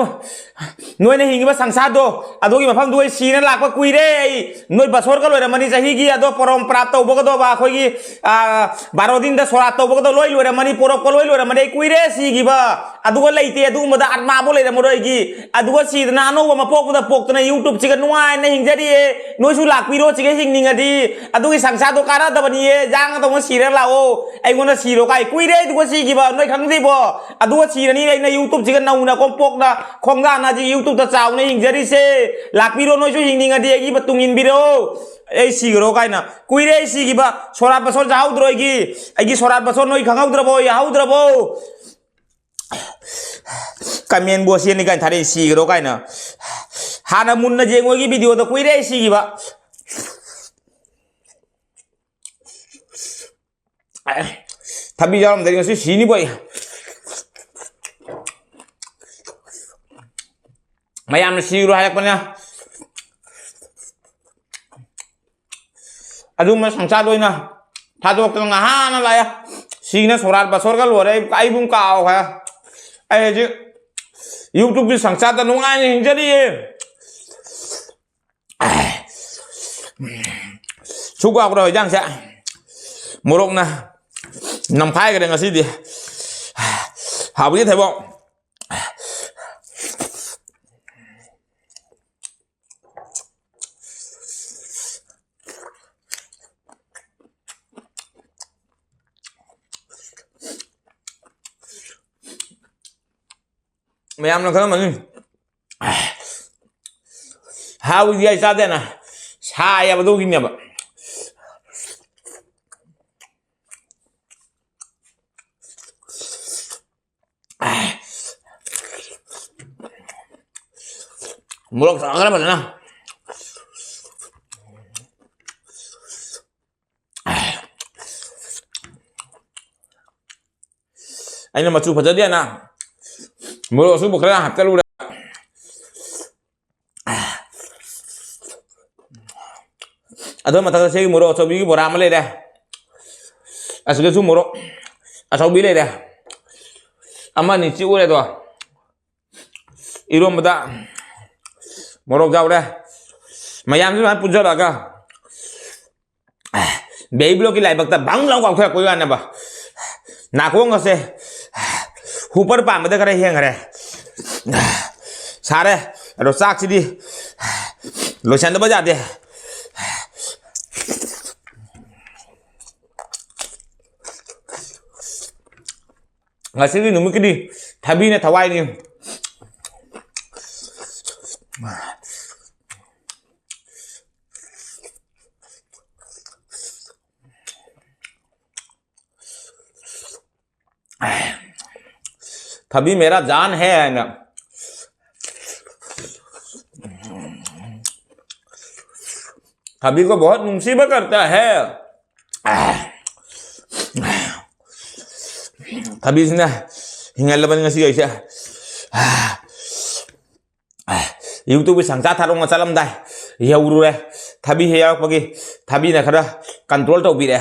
ꯅꯣꯏꯅ ꯍꯤꯡꯉꯤꯕ ꯁꯪꯁꯥꯔꯗꯣ, ꯑꯗꯨꯒꯤ ꯃꯐꯝꯗꯨ ꯑꯩ ꯁꯤꯅ ꯂꯥꯛꯄ ꯀꯨꯏꯔꯦ꯫ ꯑꯩ, ꯅꯣꯏ ꯕꯥꯁꯣꯔꯒ ꯂꯣꯏꯔꯝꯃꯅꯤ, ꯆꯍꯤꯒꯤ ꯑꯗꯣ ꯄꯣꯔꯣꯝ ꯄ꯭ꯔꯥꯞ ꯇꯧꯕꯒꯗꯣꯕ, ꯑꯩꯈꯣꯏꯒꯤ, ꯑꯥ, ꯕꯥꯔꯣ ꯗꯤꯟꯗ ꯁꯣꯔꯥꯠ ꯇꯧꯕꯒꯗꯣ ꯂꯣꯏ ꯂꯣꯏꯔꯝꯃꯅꯤ, ꯄꯣꯔꯣꯞꯀ ꯂꯣꯏ ꯂꯣꯏꯔꯝꯃꯅꯤ꯫ ꯑꯩ ꯀꯨꯏꯔꯦ ꯁꯤꯈꯤꯕ꯫ ꯑꯗꯨꯒ ꯂꯩꯇꯦ, ꯑꯗꯨꯒꯨꯝꯕꯗ ꯑꯥꯠꯃꯥꯕꯨ ꯂꯩꯔꯝꯃꯔꯣꯏ ꯑꯩꯒꯤ꯫ ꯑꯗꯨꯒ ꯁꯤꯗꯅ ꯑꯅꯧꯕ ꯑꯃ ꯄꯣꯛꯄꯗ ꯄꯣꯛꯇꯅ YouTube-ꯁꯤꯒ ꯅꯨꯡꯉꯥꯏꯅ ꯍꯤꯡꯖꯔꯤꯌꯦ꯫ ꯅꯣꯏꯁꯨ ꯂꯥꯛꯄꯤꯔꯣ ꯁꯤꯒ ꯍꯤꯡꯅꯤꯡꯉꯗꯤ꯫ ꯑꯗꯨꯒꯤ ꯁꯪꯁꯥꯔꯗꯣ ꯀꯥꯟꯅꯗꯕꯅꯤꯌꯦ꯫ ꯖꯥꯡꯒ ꯇꯧꯅ ꯁꯤꯔ ꯂꯥꯛꯑꯣ꯫ ꯑꯩꯉꯣꯟꯗ ꯁꯤꯔꯣ ꯀꯥꯏ꯫ ꯀꯨꯏꯔꯦ ꯑꯗꯨꯒ ꯁꯤꯈꯤꯕ꯫ ꯅꯣꯏ ꯈꯪꯗ꯭ꯔꯤꯕꯣ? ꯑꯗꯨꯒ ꯁꯤꯔꯅꯤ ꯑꯩꯅ YouTube-ꯁꯤꯒ ꯅꯧꯅ ꯀꯣꯝꯄꯣꯛꯅ ꯈꯣꯡꯗꯥꯅ ꯍꯧꯖꯤꯛ YouTube-ꯇ ꯆꯥꯎꯅ ꯍꯤꯡꯖꯔꯤꯁꯦ꯫ ꯂꯥꯛꯄꯤꯔꯣ ꯅꯣꯏꯁꯨ ꯍꯤꯡꯅꯤꯡꯉꯗꯤ ꯑꯩꯒꯤ ꯃꯇꯨꯡ ꯏꯟꯕꯤꯔꯣ꯫ ꯑꯩ ꯁꯤꯈ꯭ꯔꯣ ꯀꯥꯏꯅ꯫ ꯀꯨꯏꯔꯦ ꯑꯩ ꯁꯤꯈꯤꯕ꯫ ꯁꯣꯔꯥꯠ ꯕꯁꯣꯔ ꯆꯥꯍꯧꯗ꯭ꯔꯣ ꯑꯩꯒꯤ? ꯑꯩꯒꯤ ꯁꯣꯔꯥꯠ ꯕꯁꯣꯔ ꯅꯣꯏ ꯈꯪꯍꯧꯗ꯭ꯔꯕꯣ? ꯌꯥꯍꯧꯗ꯭ꯔꯕꯣ? ꯀꯃꯦꯟꯕꯨ ꯑꯁꯤꯅꯤ ꯀꯥꯏꯅ ꯊꯥꯔꯛꯏ, ꯁꯤꯈ꯭ꯔꯣ ꯀꯥꯏꯅ꯫ ꯍꯥꯟꯅ ꯃꯨꯟꯅ ꯌꯦꯡꯉꯣꯏꯒꯤ video-ꯗ ꯀꯨꯏꯔꯦ ꯑꯩ ꯁꯤꯈꯤꯕ꯫ ꯊꯕꯤ ꯌꯥꯎꯔꯝꯗ꯭ꯔꯗꯤ ꯉꯁꯤ ꯁꯤꯅꯤꯕꯣ ꯑꯩ꯫ ꯃꯌꯥꯝꯅ ꯁꯤꯈ꯭ꯔꯣ ꯍꯥꯏꯔꯛꯄꯅꯤꯅ꯫ ꯑꯗꯨꯒꯨꯝꯕ ꯁꯪꯁꯥꯔꯗ ꯑꯣꯏꯅ ꯊꯥꯗꯣꯛꯇꯅ ꯉꯍꯥꯟꯅ ꯂꯥꯛꯑꯦ꯫ ꯁꯤꯅ ꯁꯣꯔꯥꯠ ꯕꯁꯣꯔꯒ ꯂꯣꯏꯔꯦ, ꯑꯩ, ꯑꯩꯕꯨ ꯀꯥꯎꯈ꯭ꯔꯦ꯫ ꯑꯩ ꯍꯧꯖꯤꯛ YouTubeꯀꯤ ꯁꯪꯁꯥꯔꯗ ꯅꯨꯡꯉꯥꯏꯅ ꯍꯤꯡꯖꯔꯤꯌꯦ꯫ ꯁꯨꯛ ꯍꯥꯎꯈ꯭ꯔꯦ ꯍꯤꯟꯖꯥꯡꯁꯦ꯫ ꯃꯣꯔꯣꯛꯅ ꯅꯝꯈꯥꯏꯈ꯭ꯔꯦ ꯉꯁꯤꯗꯤ꯫ ꯍꯥꯎꯕꯅꯤ ꯊꯩꯕꯣꯡ꯫ ꯃꯌꯥꯝꯅ ꯈꯪꯉꯝꯃꯅꯤ꯫ ꯍꯥꯎꯏꯗꯤ ꯑꯩ ꯆꯥꯗꯦꯅ ꯁꯥꯏ ꯍꯥꯏꯕꯗꯨꯒꯤꯅꯦꯕ꯫ ꯃꯣꯔꯣꯛ ꯆꯥꯈ꯭ꯔꯦ ꯐꯖꯅ꯫ ꯑꯩꯅ ꯃꯆꯨ ꯐꯖꯗꯦꯅ ꯃꯣꯔꯣꯛ ꯑꯁꯨꯕ ꯈꯔ ꯍꯥꯞꯆꯜꯂꯨꯔꯦ꯫ ꯑꯗꯨ ꯃꯊꯛꯇ ꯁꯤꯒꯤ ꯃꯣꯔꯣꯛ ꯑꯆꯧꯕꯤꯒꯤ ꯕꯣꯔꯥ ꯑꯃ ꯂꯩꯔꯦ꯫ ꯑꯁꯤꯗꯁꯨ ꯃꯣꯔꯣꯛ ꯑꯆꯧꯕꯤ ꯂꯩꯔꯦ꯫ ꯑꯃ ꯑꯅꯤ ꯆꯤꯛꯎꯔꯦꯗꯣ꯫ ꯏꯔꯣꯝꯕꯗ ꯃꯣꯔꯣꯛ ꯌꯥꯎꯔꯦ꯫ ꯃꯌꯥꯝꯁꯤ ꯁꯨꯃꯥꯏꯅ ꯄꯨꯟꯁꯤꯜꯂꯛꯑꯒ ꯕꯦꯕꯤ ꯕ꯭ꯂꯣꯛꯀꯤ ꯂꯥꯏꯕꯛꯇ ꯕꯪ ꯂꯥꯎ ꯀꯥꯎꯊꯔꯛꯄꯒꯤ ꯋꯥꯅꯦꯕ꯫ ꯅꯥꯀꯣꯡꯒꯁꯦ ꯍꯨꯄꯔ ꯄꯥꯟꯕꯗ ꯈꯔ ꯍꯦꯟꯈ꯭ꯔꯦ꯫ ꯁꯥꯔꯦ꯫ ꯑꯗꯣ ꯆꯥꯛꯁꯤꯗꯤ ꯂꯣꯏꯁꯟꯗꯕ ꯌꯥꯗꯦ꯫ ꯉꯁꯤꯒꯤ ꯅꯨꯃꯤꯠꯀꯤꯗꯤ ꯊꯕꯤꯅ ꯊꯋꯥꯏꯅꯤ꯫ ꯊꯕꯤ मेरा जान है ꯍꯥꯏꯅ꯫ ꯊꯕꯤ को बहुत ꯅꯨꯡꯁꯤꯕ करता है꯫ ꯊꯕꯤꯁꯤꯅ ꯍꯤꯡꯍꯜꯂꯕꯅꯤ ꯉꯁꯤ ꯑꯩꯁꯦ꯫ YouTubeꯀꯤ ꯁꯪꯁꯥ ꯊꯥꯔꯣꯡ ꯆꯠꯂꯝꯗꯥꯏ ꯌꯧꯔꯨꯔꯦ꯫ ꯊꯕꯤ ꯍꯦꯛ ꯌꯥꯎꯔꯛꯄꯒꯤ ꯊꯕꯤꯅ ꯈꯔ ꯀꯟꯇ꯭ꯔꯣꯜ ꯇꯧꯕꯤꯔꯦ꯫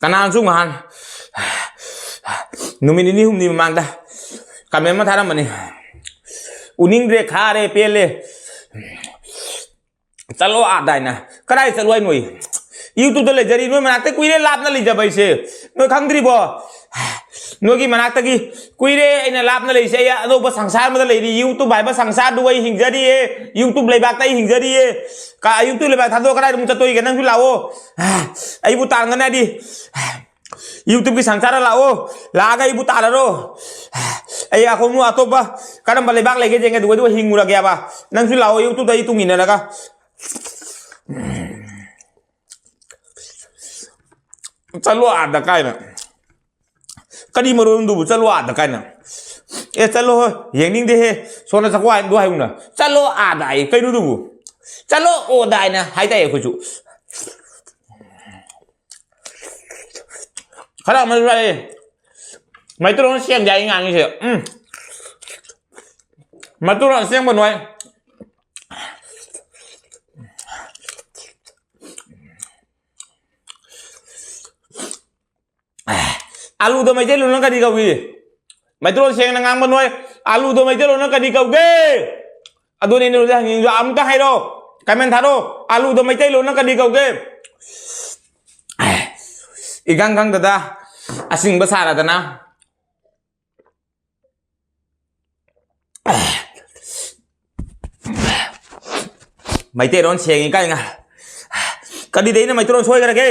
ꯀꯅꯥꯅꯁꯨ ꯉꯍꯥꯟ ꯅꯨꯃꯤꯠ ꯅꯤꯅꯤ ꯍꯨꯝꯅꯤ ꯃꯃꯥꯡꯗ ꯀꯃꯦꯟ ꯑꯃ ꯊꯥꯔꯝꯕꯅꯤ, "ꯎꯅꯤꯡꯗ꯭ꯔꯦ, ꯈꯥꯔꯦ, ꯄꯦꯜꯂꯦ, ꯆꯠꯂꯣ ꯑꯥꯗ" ꯍꯥꯏꯅ꯫ ꯀꯗꯥꯏ ꯆꯠꯂꯣ ꯍꯥꯏꯅꯣ? ꯌꯨꯇ꯭ꯌꯨꯕꯇ ꯂꯩꯖꯔꯤ, ꯅꯣꯏ ꯃꯅꯥꯛꯇ ꯀꯨꯏꯔꯦ ꯂꯥꯞꯅ ꯂꯩꯖꯕ ꯑꯩꯁꯦ, ꯅꯣꯏ ꯈꯪꯗ꯭ꯔꯤꯕꯣ? ꯅꯣꯏꯒꯤ ꯃꯅꯥꯛꯇꯒꯤ ꯀꯨꯏꯔꯦ ꯑꯩꯅ ꯂꯥꯞꯅ ꯂꯩꯔꯤꯁꯦ, ꯑꯩ ꯑꯅꯧꯕ ꯁꯪꯁꯥꯔ ꯑꯃꯗ ꯂꯩꯔꯤ, ꯌꯨꯇ꯭ꯌꯨꯕ ꯍꯥꯏꯕ ꯁꯪꯁꯥꯔꯗꯨ ꯑꯩ ꯍꯤꯡꯖꯔꯤꯌꯦ, ꯌꯨꯇ꯭ꯌꯨꯕ ꯂꯩꯕꯥꯛꯇ ꯑꯩ ꯍꯤꯡꯖꯔꯤꯌꯦ꯫ ꯀ-, ꯌꯨꯇ꯭ꯌꯨꯕ ꯂꯩꯕꯥꯛ ꯊꯥꯗꯣꯛꯑ ꯀꯗꯥꯏꯗ ꯑꯃꯨꯛ ꯆꯠꯇꯣꯏꯒꯦ? ꯅꯪꯁꯨ ꯂꯥꯛꯑꯣ, ꯑꯩꯕꯨ ꯇꯥꯟꯒꯅꯤ ꯍꯥꯏꯗꯤ꯫ ꯌꯨꯇ꯭ꯌꯨꯕꯀꯤ ꯁꯪꯁꯥꯔꯗ ꯂꯥꯛꯑꯣ, ꯂꯥꯛꯑꯒ ꯑꯩꯕꯨ ꯇꯥꯜꯂꯔꯣ꯫ ꯑꯩ ꯑꯩꯈꯣꯏ ꯑꯇꯣꯞꯄ ꯀꯔꯝꯕ ꯂꯩꯕꯥꯛ ꯂꯩꯒꯦ ꯌꯦꯡꯒꯦ, ꯑꯗꯨꯒ ꯑꯗꯨꯒ ꯍꯤꯡꯉꯨꯔꯒꯦꯕ꯫ ꯅꯪꯁꯨ ꯂꯥꯛꯑꯣ ꯌꯨꯇ꯭ꯌꯨꯕꯇ ꯑꯩ ꯇꯨꯡ ꯏꯟꯅꯔꯒ꯫ ꯆꯠꯂꯣ ꯑꯥꯗ ꯀꯥꯏꯅ꯫ ꯀꯔꯤ ꯃꯔꯣꯟꯗꯨꯕꯨ ꯆꯠꯂꯣ ꯑꯥꯗ ꯀꯥꯏꯅ? ꯑꯦ, ꯆꯠꯂꯣ ꯍꯣꯏ, ꯌꯦꯡꯅꯤꯡꯗꯦꯍꯦ꯫ ꯁꯣꯝꯗ ꯆꯠꯈꯣ ꯍꯥꯏꯗꯣ ꯍꯥꯏꯌꯨꯅ꯫ ꯆꯠꯂꯣ ꯑꯥꯗ ꯍꯥꯏꯌꯦ꯫ ꯀꯩꯅꯣꯗꯨꯕꯨ? ꯆꯠꯂꯣ ꯑꯣꯗ ꯍꯥꯏꯅ ꯍꯥꯏ ꯇꯥꯏ ꯑꯩꯈꯣꯏꯁꯨ꯫ ꯈꯔ ꯑꯃꯁꯨ ꯂꯥꯛꯑꯦ꯫ ꯃꯩꯇꯩꯂꯣꯟ ꯁꯦꯡꯗꯦ ꯑꯩ ꯉꯥꯡꯉꯤꯁꯦ꯫ ꯎꯝ꯫ ꯃꯩꯇꯩꯂꯣꯟ ꯑꯁꯦꯡꯕ ꯅꯣꯏ꯫ ꯑꯂꯨꯗ ꯃꯩꯇꯩꯂꯣꯟꯅ ꯀꯔꯤ ꯀꯧꯏ? ꯃꯩꯇꯩꯂꯣꯟ ꯁꯦꯡꯅ ꯉꯥꯡꯕ ꯅꯣꯏ꯫ ꯑꯂꯨꯗ ꯃꯩꯇꯩꯂꯣꯟꯅ ꯀꯔꯤ ꯀꯧꯒꯦ? ꯑꯗꯨꯅꯤ ꯑꯩꯅ ꯍꯧꯖꯤꯛ ꯍꯪꯅꯤꯡꯉꯤꯗꯣ꯫ ꯑꯃꯨꯛꯇ ꯍꯥꯏꯔꯣ, ꯀꯃꯦꯟ ꯊꯥꯔꯣ꯫ ꯑꯂꯨꯗ ꯃꯩꯇꯩꯂꯣꯟꯅ ꯀꯔꯤ ꯀꯧꯒꯦ? ꯏꯈꯪ ꯈꯪꯗꯗ ꯑꯁꯤꯡꯕ ꯁꯥꯔꯗꯅ꯫ ꯃꯩꯇꯩꯂꯣꯟ ꯁꯦꯡꯉꯤ ꯀꯥꯏꯅ꯫ ꯀꯔꯤꯗ ꯑꯩꯅ ꯃꯩꯇꯩꯂꯣꯟ ꯁꯣꯏꯈ꯭ꯔꯒꯦ?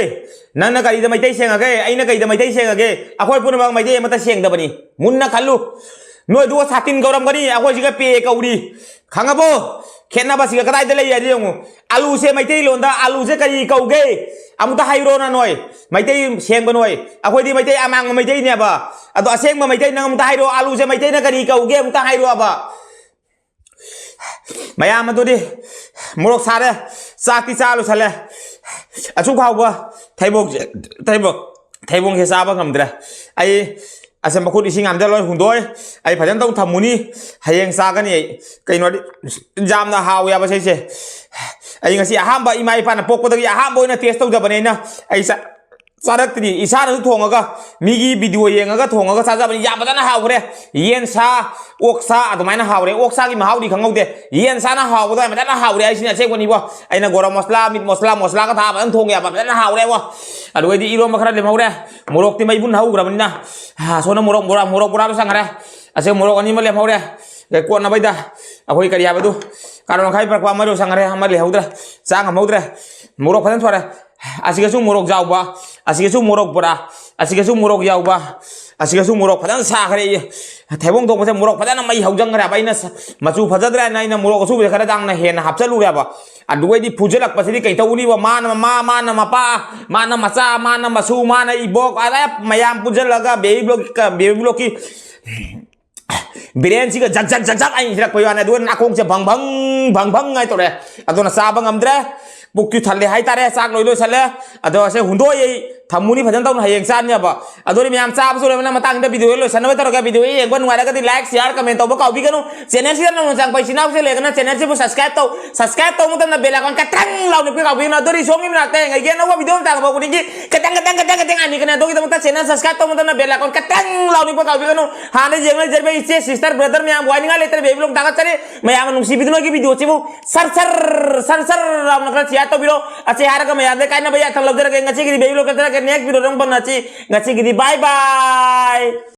ꯅꯪꯅ ꯀꯔꯤꯗ ꯃꯩꯇꯩ ꯁꯦꯡꯉꯒꯦ? ꯑꯩꯅ ꯀꯔꯤꯗ ꯃꯩꯇꯩ ꯁꯦꯡꯉꯒꯦ? ꯑꯩꯈꯣꯏ ꯄꯨꯝꯅꯃꯛ ꯃꯩꯇꯩ ꯑꯃꯠꯇ ꯁꯦꯡꯗꯕꯅꯤ꯫ ꯃꯨꯟꯅ ꯈꯜꯂꯨ꯫ ꯅꯣꯏꯗꯨꯒ ꯁꯥꯇꯤꯟ ꯀꯧꯔꯝꯒꯅꯤ, ꯑꯩꯈꯣꯏꯁꯤꯒ ꯄꯦ ꯀꯧꯔꯤ꯫ ꯈꯪꯉꯕꯣ? ꯈꯦꯠꯅꯕꯁꯤꯒ ꯀꯗꯥꯏꯗ ꯂꯩ ꯍꯥꯏꯗꯤ ꯌꯦꯡꯉꯨ꯫ ꯑꯂꯨꯁꯦ ꯃꯩꯇꯩꯂꯣꯟꯗ ꯑꯂꯨꯁꯦ ꯀꯔꯤ ꯀꯧꯒꯦ? ꯑꯃꯨꯛꯇ ꯍꯥꯏꯔꯣꯅ ꯅꯣꯏ꯫ ꯃꯩꯇꯩ ꯁꯦꯡꯕ ꯅꯣꯏ꯫ ꯑꯩꯈꯣꯏꯗꯤ ꯃꯩꯇꯩ ꯑꯃꯥꯡꯕ ꯃꯩꯇꯩꯅꯦꯕ꯫ ꯑꯗꯣ ꯑꯁꯦꯡꯕ ꯃꯩꯇꯩ ꯅꯪ ꯑꯃꯨꯛꯇ ꯍꯥꯏꯔꯣ, ꯑꯂꯨꯁꯦ ꯃꯩꯇꯩꯅ ꯀꯔꯤ ꯀꯧꯒꯦ ꯑꯃꯨꯛꯇ ꯍꯥꯏꯔꯣꯕ꯫ ꯃꯌꯥꯝ ꯑꯗꯨꯗꯤ ꯃꯣꯔꯣꯛ ꯁꯥꯔꯦ, ꯆꯥꯛꯇꯤ ꯆꯥ ꯂꯣꯏꯁꯜꯂꯦ꯫ ꯑꯁꯨꯛ ꯍꯥꯎꯕ ꯊꯩꯕꯣꯡꯁꯦ, ꯊꯩꯕꯣꯡ, ꯊꯩꯕꯣꯡꯁꯦ ꯆꯥꯕ ꯉꯝꯗ꯭ꯔꯦ꯫ ꯑꯩ ꯑꯁꯦ ꯃꯈꯨꯠ ꯏꯁꯤꯡ ꯑꯝꯇ ꯂꯣꯏ ꯍꯨꯟꯗꯣꯛꯑꯣꯏ꯫ ꯑꯩ ꯐꯖꯅ ꯇꯧ ꯊꯝꯃꯨꯅꯤ꯫ ꯍꯌꯦꯡ ꯆꯥꯒꯅꯤ ꯑꯩ꯫ ꯀꯩꯅꯣꯗꯤ ꯌꯥꯝꯅ ꯍꯥꯎꯋꯦ ꯍꯥꯏꯕ ꯁꯤꯁꯦ꯫ ꯑꯩ ꯉꯁꯤ ꯑꯍꯥꯟꯕ ꯏꯃꯥ ꯏꯄꯥꯅ ꯄꯣꯛꯄꯗꯒꯤ ꯑꯍꯥꯟꯕ ꯑꯣꯏꯅ ꯇꯦꯁ ꯇꯧꯖꯕꯅꯦ ꯑꯩꯅ꯫ ꯑꯩ ꯆꯥ-, ꯆꯥꯔꯛꯇ꯭ꯔꯤ꯫ ꯏꯁꯥꯅꯁꯨ ꯊꯣꯡꯉꯒ, ꯃꯤꯒꯤ ꯚꯤꯗꯤꯑꯣ ꯌꯦꯡꯉꯒ ꯊꯣꯡꯉꯒ ꯆꯥꯖꯕꯅꯤ꯫ ꯌꯥꯝ ꯐꯖꯅ ꯍꯥꯎꯈ꯭ꯔꯦ꯫ ꯌꯦꯟ ꯁꯥ, ꯑꯣꯛ ꯁꯥ ꯑꯗꯨꯃꯥꯏꯅ ꯍꯥꯎꯔꯦ꯫ ꯑꯣꯛ ꯁꯥꯒꯤ ꯃꯍꯥꯎꯗꯤ ꯈꯪꯍꯧꯗꯦ꯫ ꯌꯦꯟ ꯁꯥꯅ ꯍꯥꯎꯕꯗꯣ ꯌꯥꯝ ꯐꯖꯅ ꯍꯥꯎꯔꯦ ꯍꯥꯏꯁꯤꯅꯤ ꯑꯁꯦꯡꯕꯅꯤꯕꯣ꯫ ꯑꯩꯅ ꯒꯣꯔꯝ ꯃꯁꯂꯥ, ꯃꯤꯠ ꯃꯁꯂꯥ, ꯃꯁꯂꯥꯒ ꯊꯥ ꯐꯖꯅ ꯊꯣꯡꯉꯦꯕ꯫ ꯐꯖꯅ ꯍꯥꯎꯔꯦꯕꯣ꯫ ꯑꯗꯨꯒꯩꯗꯤ ꯏꯔꯣꯝꯕ ꯈꯔ ꯂꯦꯝꯍꯧꯔꯦ꯫ ꯃꯣꯔꯣꯛꯇꯤ ꯃꯩꯕꯨꯟ ꯍꯧꯈ꯭ꯔꯕꯅꯤꯅ꯫ ꯑꯥ, ꯁꯣꯝꯗ ꯃꯣꯔꯣꯛ ꯕꯣꯔꯥ, ꯃꯣꯔꯣꯛ ꯕꯣꯔꯥꯗꯣ ꯆꯪꯈ꯭ꯔꯦ꯫ ꯑꯁꯦ ꯃꯣꯔꯣꯛ ꯑꯅꯤ ꯑꯃ ꯂꯦꯝꯍꯧꯔꯦ꯫ ꯑꯗꯩ ꯀꯣꯠꯅꯕꯩꯗ ꯑꯩꯈꯣꯏ ꯀꯔꯤ ꯍꯥꯏꯕꯗꯨ? ꯀꯥꯔꯣꯟ ꯈꯥꯏ ꯄꯔꯛꯄ ꯑꯃ ꯂꯣꯏꯁꯟꯈ꯭ꯔꯦ, ꯑꯃ ꯂꯩꯍꯧꯗ꯭ꯔꯦ꯫ ꯆꯥ ꯉꯝꯍꯧꯗ꯭ꯔꯦ꯫ ꯃꯣꯔꯣꯛ ꯐꯖꯅ ꯊꯣꯔꯦ꯫ ꯑꯁꯤꯒꯁꯨ ꯃꯣꯔꯣꯛ ꯌꯥꯎꯕ, ꯑꯁꯤꯒꯁꯨ ꯃꯣꯔꯣꯛ ꯕꯣꯔꯥ, ꯑꯁꯤꯒꯁꯨ ꯃꯣꯔꯣꯛ ꯌꯥꯎꯕ, ꯑꯁꯤꯒꯁꯨ ꯃꯣꯔꯣꯛ ꯐꯖꯅ ꯁꯥꯈ꯭ꯔꯦ꯫ ꯊꯩꯕꯣꯡ ꯊꯣꯡꯕꯁꯦ ꯃꯣꯔꯣꯛ ꯐꯖꯅ ꯃꯩ ꯍꯧꯖꯟꯈ꯭ꯔꯦꯕ꯫ ꯑꯩꯅ ꯁ-, ꯃꯆꯨ ꯐꯖꯗ꯭ꯔꯦꯅ ꯑꯩꯅ ꯃꯣꯔꯣꯛ ꯑꯁꯨꯕꯁꯦ ꯈꯔ ꯌꯥꯝꯅ ꯍꯦꯟꯅ ꯍꯥꯞꯆꯜꯂꯨꯔꯦꯕ꯫ ꯑꯗꯨꯒꯩꯗꯤ ꯐꯨꯖꯜꯂꯛꯄꯁꯤꯗꯤ ꯀꯩ ꯇꯧꯅꯤꯕ? ꯃꯥꯅ ꯃꯃꯥ, ꯃꯥꯅ ꯃꯄꯥ, ꯃꯥꯅ ꯃꯆꯥ, ꯃꯥꯅ ꯃꯁꯨ, ꯃꯥꯅ ꯏꯕꯣꯛ, ꯑꯗ ꯃꯌꯥꯝ ꯄꯨꯟꯁꯤꯜꯂꯒ ꯕꯦꯕꯤ ꯕ꯭ꯂꯣꯛ, ꯕꯦꯕꯤ ꯕ꯭ꯂꯣꯛꯀꯤ ꯕꯤꯔꯦꯟꯁꯤꯒ ꯖꯛ ꯖꯛ ꯖꯛ ꯖꯛ ꯑꯩꯅ ꯏꯟꯁꯤꯜꯂꯛꯄꯩ ꯋꯥꯅꯤ꯫ ꯑꯗꯨꯒ ꯅꯥꯀꯣꯡꯁꯦ ꯚꯪ ꯚꯪ ꯚꯪ ꯚꯪ ꯍꯥꯏ ꯇꯧꯔꯦ꯫ ꯑꯗꯨꯅ ꯆꯥꯕ ꯉꯝꯗ꯭ꯔꯦ꯫ ꯄꯨꯛꯁꯨ ꯊꯜꯂꯦ ꯍꯥꯏꯇꯥꯔꯦ꯫ ꯆꯥꯛ ꯂꯣꯏ ꯂꯣꯏꯁꯜꯂꯦ꯫ ꯑꯗꯣ ꯑꯁꯦ ꯍꯨꯟꯗꯣꯛꯑꯦ ꯑꯩ꯫ ꯊꯝꯃꯨꯅꯤ ꯐꯖꯅ ꯇꯧꯅ, ꯍꯌꯦꯡ ꯆꯥꯅꯤꯕ꯫ ꯑꯗꯨꯗꯤ ꯃꯌꯥꯝ ꯆꯥꯕꯁꯨ ꯂꯣꯏꯕꯅ ꯃꯇꯥꯡꯗ ꯚꯤꯗꯤꯑꯣ ꯂꯣꯏꯁꯟꯅꯕ ꯇꯧꯔꯒꯦ꯫ ꯚꯤꯗꯤꯑꯣ ꯌꯦꯡꯕ ꯅꯨꯡꯉꯥꯏꯔꯒꯗꯤ like, share, comment ꯇꯧꯕ ꯀꯥꯎꯕꯤꯒꯅꯨ꯫ ꯆꯦꯅꯦꯜꯁꯤꯗ ꯅꯧꯅ ꯆꯪꯉꯛꯄ ꯏꯆꯤꯟ ꯏꯅꯥꯎꯁꯦ ꯂꯩꯔꯒꯅ ꯆꯦꯅꯦꯜꯁꯤꯕꯨ subscribe ꯇꯧ꯫ Subscribe ꯇꯧꯕ ꯃꯇꯝꯗ bell icon ꯀꯇꯪ ꯂꯥꯎꯅ ꯅꯤꯛꯄ ꯀꯥꯎꯕꯤꯒꯅꯨ꯫ ꯑꯗꯨꯗꯤ ꯁꯣꯝꯒꯤ ꯃꯅꯥꯛꯇ ꯍꯌꯦꯡ ꯑꯩꯒꯤ ꯑꯅꯧꯕ ꯚꯤꯗꯤꯑꯣ ꯑꯃ ꯇꯥꯛꯂꯛꯄ ꯈꯨꯗꯤꯡꯒꯤ ꯀꯇꯪ, ꯀꯇꯪ, ꯀꯇꯪ, ꯀꯇꯪ ꯍꯥꯟꯅꯤꯀꯅꯤ꯫ ꯑꯗꯨꯒꯤꯗꯃꯛꯇ ꯆꯦꯅꯦꯜ subscribe ꯇꯧꯕ ꯃꯇꯝꯗ bell icon ꯀꯇꯪ ꯂꯥꯎꯅ ꯅꯤꯛꯄ ꯀꯥꯎꯕꯤꯒꯅꯨ꯫ ꯍꯥꯟꯅ ꯌꯦꯡꯅ ꯂꯩꯖꯔꯤꯕ ꯏꯆꯦ, sister, brother ꯃꯌꯥꯝꯕꯨ ꯍꯥꯏꯅꯤꯡꯉꯥꯏ ꯂꯩꯇ꯭ꯔꯦ꯫ ꯕꯦꯕꯤ ꯕ꯭ꯂꯣꯛ ꯊꯥꯒꯠꯆꯔꯤ꯫ ꯃꯌꯥꯝꯅ ꯅꯨꯡꯁꯤꯕꯤꯗꯨꯅ ꯑꯩꯒꯤ ꯚꯤꯗꯤꯑꯣꯁꯤꯕꯨ ꯁꯔ ꯁꯔ, ꯁꯔ ꯁꯔ ꯂꯥꯎꯅ ꯈꯔ share ꯇꯧꯕꯤꯔꯣ꯫ ꯑꯁꯤ ꯍꯥꯏꯔꯒ ꯃꯌꯥꯝꯗ ꯀꯥꯏꯅꯕ ꯌꯥꯊꯪ ꯂꯧꯖꯔꯒꯦ꯫ ꯉꯁꯤꯒꯤꯗꯤ ꯕꯦꯕꯤ ꯕ꯭ꯂꯣꯛ ꯀꯠꯆꯔꯒꯦ꯫ Next ꯚꯤꯗꯤꯑꯣꯗ ꯑꯃꯨꯛ ꯐꯪꯅꯁꯤ꯫ ꯉꯁꯤꯒꯤꯗꯤ bye bye꯫